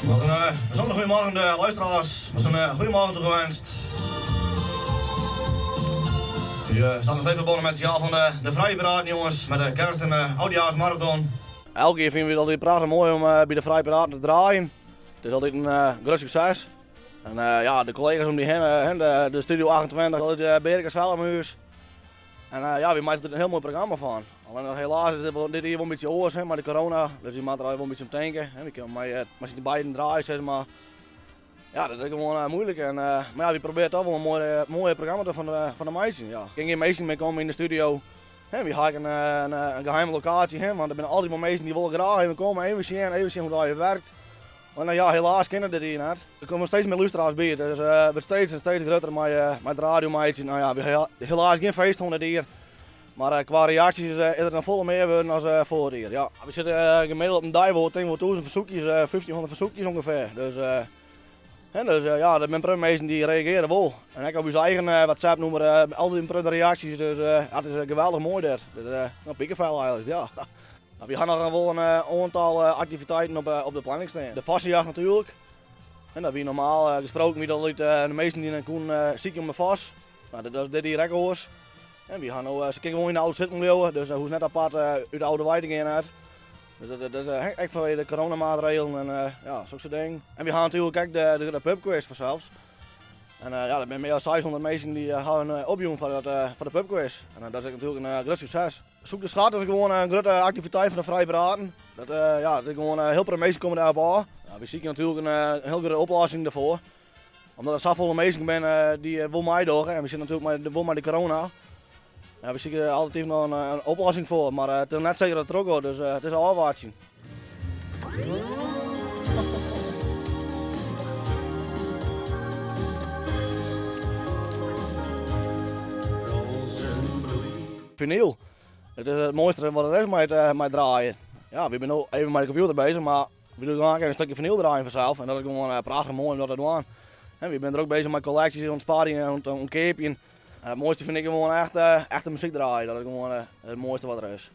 Was een bijzonder goedemorgen de luisteraars. Was een goedemorgen toegewenst. U staat nog steeds verbonden met het signaal van de, de Vrije Piraten, jongens. Met de kerst- en de oudjaarsmarathon. Elke keer vinden we het altijd prachtig mooi om by de Vrije Piraten te draaien. Het is altijd een grut sukses. En ja, de collega's om die heen, de, de Studio 28, altijd Berke Zwellemuurs. En ja, we maken er een heel mooi programma van. Alleen helaas is dit, dit hier wel een beetje oars, hè, met de corona. Dus je moet er wel een beetje om denken. Hè. We kunnen maar z'n beiden draaien, zeg maar. Ja, dat is gewoon moeilijk. En, maar ja, we proberen toch wel een mooi, mooi programma van de meisjes. Ja. Ik kan geen meisjes meer komen in de studio. Hè, we gaan een geheime locatie, hè, want er zijn altijd wel mensen die willen graag even komen, even zien hoe dat je werkt. Maar nou ja, helaas kennen dit hier net. Er komen steeds meer luisteraars bij, dus het wordt steeds en steeds groter met, met radio. Nou ja, we hebben helaas geen feest dit hier. Maar qua reacties is er nog volle meer geworden als vorig jaar. Ja. We zitten gemiddeld op een dag wel 10.000 verzoekjes, 1500 verzoekjes ongeveer. Dus, hè, dus ja, er zijn mensen die reageren wel. En ik op onze eigen WhatsApp-nummer altijd een reacties. Dus ja, het is geweldig mooi daar. Dus, nou, pikkenvel eigenlijk, ja. Nou, we hebben nog wel een aantal activiteiten op de planning staan. De vassenjacht natuurlijk. En dat wie normaal gesproken wie dat de meesten die koen ziek om de vos. Nou, dat is dit hier ook. En we gaan nou, ze kijken gewoon in de oude zitmilieu, dus hoe is net apart uit de oude wijk gaan uit. Dus dat is echt vanwege de coronamaatregelen en ja, zulke soort dingen. En we gaan natuurlijk ook de pubquiz vanzelfs. En ja, er zijn meer dan 600 mensen die gaan opjoen voor de pubquiz. En dat is natuurlijk een groot succes. Zoek de Schat is gewoon een grote activiteit van de Vrije Piraten. Dat, ja, dat is gewoon heel veel mensen komen daarop aan. Ja, we zien natuurlijk een heel grote oplossing daarvoor. Omdat er zoveel mensen zijn die wil meedoen en we zitten natuurlijk met, wel met de corona. Ja, we zien er altijd nog een oplossing voor, maar het is net zeker dat het er ook wordt, dus het is al afwachten. Vinyl. Het is het mooiste wat er is met draaien. Ja, we zijn nu even met de computer bezig, maar we doen gewoon een stukje vinyl draaien vanzelf. En dat is gewoon prachtig mooi om dat te doen. En we zijn er ook bezig met collecties, ontsparingen en ontkeepjen. En het mooiste vind ik gewoon echt, echt de muziek draaien. Dat is gewoon het mooiste wat er is.